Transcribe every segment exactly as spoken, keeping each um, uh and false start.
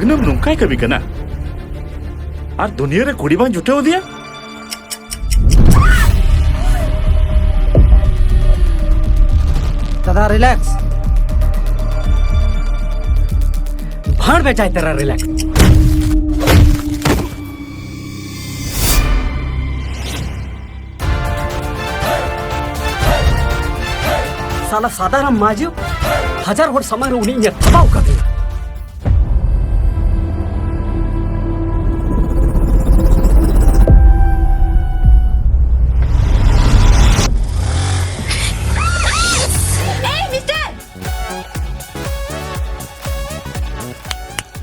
ᱫᱤᱱᱟᱹᱢ ᱱᱚᱝᱠᱟᱭ ᱠᱟᱹᱢᱤ ᱠᱟᱱᱟ᱾ ᱟᱨ ᱫᱩᱱᱤᱭᱟᱹ ᱨᱮ ᱠᱩᱲᱤ ᱵᱟᱝ ᱡᱩᱴᱟᱹᱣ ᱟᱫᱮᱭᱟ᱾ ᱫᱟᱫᱟ, ᱨᱤᱞᱮᱠᱥ᱾ ᱵᱷᱟᱲ ᱵᱮᱪᱟᱭ ᱛᱮᱨᱟ ᱨᱤᱞᱮᱠᱥ᱾ ᱥᱟᱞᱟ ᱥᱟᱫᱟᱨᱟᱢ ᱢᱟᱹᱡᱷᱤ ᱦᱟᱡᱟᱨ ᱦᱚᱲ ᱥᱟᱢᱟᱝ ᱨᱮ ᱩᱱᱤ ᱤᱧᱮ ᱛᱷᱟᱵᱟᱣ ᱠᱟᱫᱤᱧᱟ᱾ ᱮᱭ, ᱢᱤᱥᱴᱟᱨ!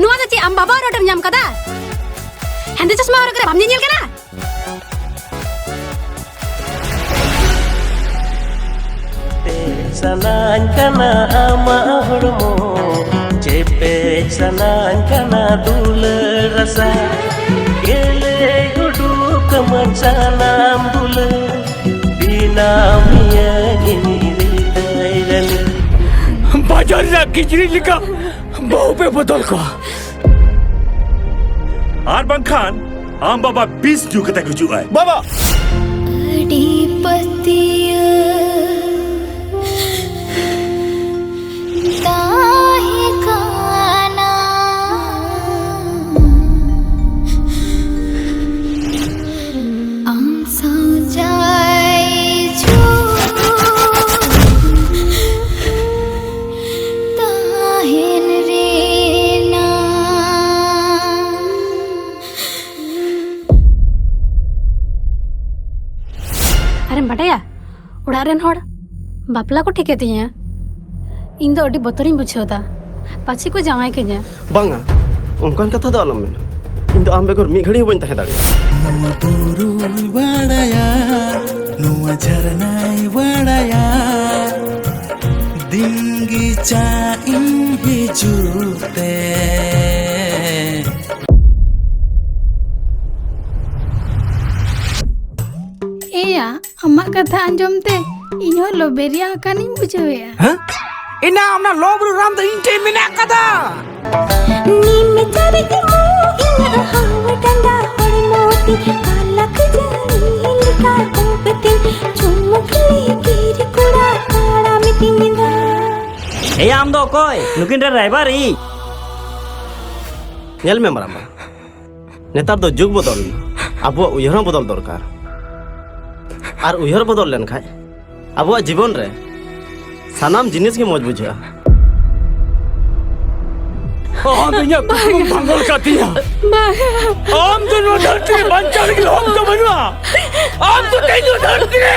ᱱᱚᱣᱟ ᱫᱚ ᱪᱮᱫ ᱟᱢ ᱵᱟᱵᱟ ᱨᱳᱰ ᱨᱮᱢ ᱧᱟᱢ ᱠᱟᱫᱟ? ᱦᱮᱸᱫᱮ ᱪᱚᱥᱢᱟ ᱦᱚᱨᱚᱜ ᱠᱟᱛᱮ ᱵᱟᱢ ᱧᱮᱧᱮᱞ ᱠᱟᱱᱟ? ᱥᱟᱱᱟᱧ ᱠᱟᱱᱟ ᱟᱢᱟᱜ ᱦᱚᱲᱢᱚ, ᱪᱮᱯᱮᱡ ᱥᱟᱱᱟᱧ ᱠᱟᱱᱟ ᱫᱩᱞᱟᱹᱲ ᱨᱟᱥᱟ, ᱜᱮᱞᱮ ᱩᱰᱩᱠ ᱟᱢᱟᱹᱧ ᱥᱟᱱᱟᱢ ᱫᱩᱞᱟᱹᱲ, ᱵᱮᱱᱟᱣ ᱢᱤᱭᱟᱹᱧ ᱤᱧ ᱦᱨᱤᱫᱟᱹᱭ ᱨᱟᱹᱱᱤ᱾ ᱵᱟᱡᱟᱨ ᱨᱮᱱᱟᱜ ᱠᱤᱪᱨᱤᱡ ᱞᱮᱠᱟ ᱵᱟᱹᱦᱩ ᱯᱮ ᱵᱚᱫᱚᱞ ᱠᱚᱣᱟ᱾ ᱟᱨ ᱵᱟᱝᱠᱷᱟᱱ ᱟᱢ ᱵᱟᱵᱟ ᱵᱤᱥ ᱧᱩ ᱠᱟᱛᱮ ᱜᱩᱡᱩᱜᱼᱟᱭ᱾ ᱵᱟᱵᱟ! ᱟᱹᱰᱤ ᱯᱟᱹᱛᱭᱟᱹᱣ ᱛᱟᱦᱮᱸ ᱠᱟᱱᱟ ᱟᱢ ᱥᱟᱶ ᱡᱟᱭ ᱡᱩᱜᱽ ᱛᱟᱦᱮᱱ ᱨᱮᱱᱟᱜ᱾ ᱟᱨᱮᱢ ᱵᱟᱰᱟᱭᱟ, ᱚᱲᱟᱜ ᱨᱮᱱ ᱦᱚᱲ ᱵᱟᱯᱞᱟ ᱠᱚ ᱴᱷᱤᱠ ᱮᱫ ᱛᱤᱧᱟ᱾ ᱤᱧ ᱫᱚ ᱟᱹᱰᱤ ᱵᱚᱛᱚᱨᱤᱧ ᱵᱩᱡᱷᱟᱹᱣ ᱮᱫᱟ, ᱯᱟᱪᱷᱮ ᱠᱚ ᱡᱟᱶᱟᱭ ᱠᱟᱹᱧᱟ᱾ ᱵᱟᱝᱟ, ᱚᱱᱠᱟᱱ ᱠᱟᱛᱷᱟ ᱫᱚ ᱟᱞᱚᱢ ᱢᱮᱱᱟ᱾ ᱤᱧ ᱫᱚ ᱟᱢ ᱵᱮᱜᱚᱨ ᱢᱤᱫ ᱜᱷᱟᱹᱲᱤ ᱦᱚᱸ ᱵᱟᱹᱧ ᱛᱟᱦᱮᱸ ᱫᱟᱲᱮᱭᱟᱜᱼᱟ᱾ ᱱᱚᱣᱟ ᱵᱩᱨᱩᱭ ᱵᱟᱲᱟᱭᱟ, ᱱᱚᱣᱟ ᱡᱷᱟᱨᱱᱟᱭ ᱵᱟᱲᱟᱭᱟ, ᱫᱤᱱ ᱜᱮ ᱪᱟ ᱤᱧ ᱦᱤᱡᱩᱜ ᱛᱮ᱾ ᱮᱭᱟ, ᱟᱢᱟᱜ ᱠᱟᱛᱷᱟ ᱟᱸᱡᱚᱢ ᱛᱮ ᱤᱧ ᱦᱚᱸ ᱞᱚᱵᱮᱨᱤᱭᱟ ᱟᱠᱟᱱᱤᱧ ᱵᱩᱡᱷᱟᱹᱣᱮᱫᱼᱟ᱾ ᱦᱮᱸ? ᱮᱱᱟ ᱚᱱᱟ ᱞᱚᱵ ᱨᱮ ᱨᱟᱱ ᱫᱚ ᱤᱧ ᱴᱷᱮᱱ ᱢᱮᱱᱟᱜ ᱟᱠᱟᱫᱟ᱾ ᱱᱤᱢ ᱪᱟᱨᱮᱡ ᱢᱩ ᱤᱧᱟᱹᱜ ᱦᱟᱣ ᱰᱟᱸᱰᱟ ᱦᱚᱲᱢᱚ ᱛᱤᱧ, ᱯᱟᱞᱟᱠ ᱡᱟᱹᱱᱤ ᱞᱮᱠᱟ ᱩᱵ ᱛᱤᱧ, ᱪᱩᱢᱩᱠ ᱞᱤᱠᱤᱨ ᱠᱚᱲᱟ ᱛᱟᱲᱟᱢ ᱛᱤᱧ ᱫᱟ᱾ ᱮᱭᱟ, ᱟᱢ ᱫᱚ ᱚᱠᱚᱭ? ᱱᱩᱠᱤᱱ ᱨᱮ ᱨᱟᱭᱵᱟᱨ ᱤᱧ᱾ ᱧᱮᱞ ᱢᱮ ᱢᱟᱨᱟᱢᱵᱟ, ᱱᱮᱛᱟᱨ ᱫᱚ ᱡᱩᱜᱽ ᱵᱚᱫᱚᱞ ᱮᱱᱟ, ᱟᱵᱚᱣᱟᱜ ᱩᱭᱦᱟᱹᱨ ᱦᱚᱸ ᱵᱚᱫᱚᱞ ᱫᱚᱨᱠᱟᱨ᱾ ᱟᱨ ᱩᱭᱦᱟᱹᱨ ᱵᱚᱫᱚᱞ ᱞᱮᱱᱠᱷᱟᱡ ᱟᱵᱚᱣᱟᱜ ᱡᱤᱵᱚᱱ ᱨᱮ ᱥᱟᱱᱟᱢ ᱡᱤᱱᱤᱥ ᱜᱮ ᱢᱚᱡᱽ ᱵᱩᱡᱷᱟᱹᱜᱼᱟ᱾ ᱟᱢ ᱤᱧᱟᱹᱜ ᱠᱩᱠᱢᱩᱢ ᱵᱷᱟᱸᱜᱚᱲ ᱠᱟᱫ ᱛᱤᱧᱟ᱾ ᱵᱟᱝ᱾ ᱟᱢ ᱫᱚ ᱱᱚᱣᱟ ᱫᱷᱟᱹᱨᱛᱤ ᱨᱮ ᱵᱟᱧᱪᱟᱣ ᱞᱟᱹᱜᱤᱫ ᱦᱚᱠ ᱫᱚ ᱵᱟᱹᱱᱩᱜᱼᱟ᱾ ᱟᱢ ᱫᱚ ᱛᱮᱦᱮᱧ ᱱᱚᱣᱟ ᱫᱷᱟᱹᱨᱛᱤ ᱨᱮ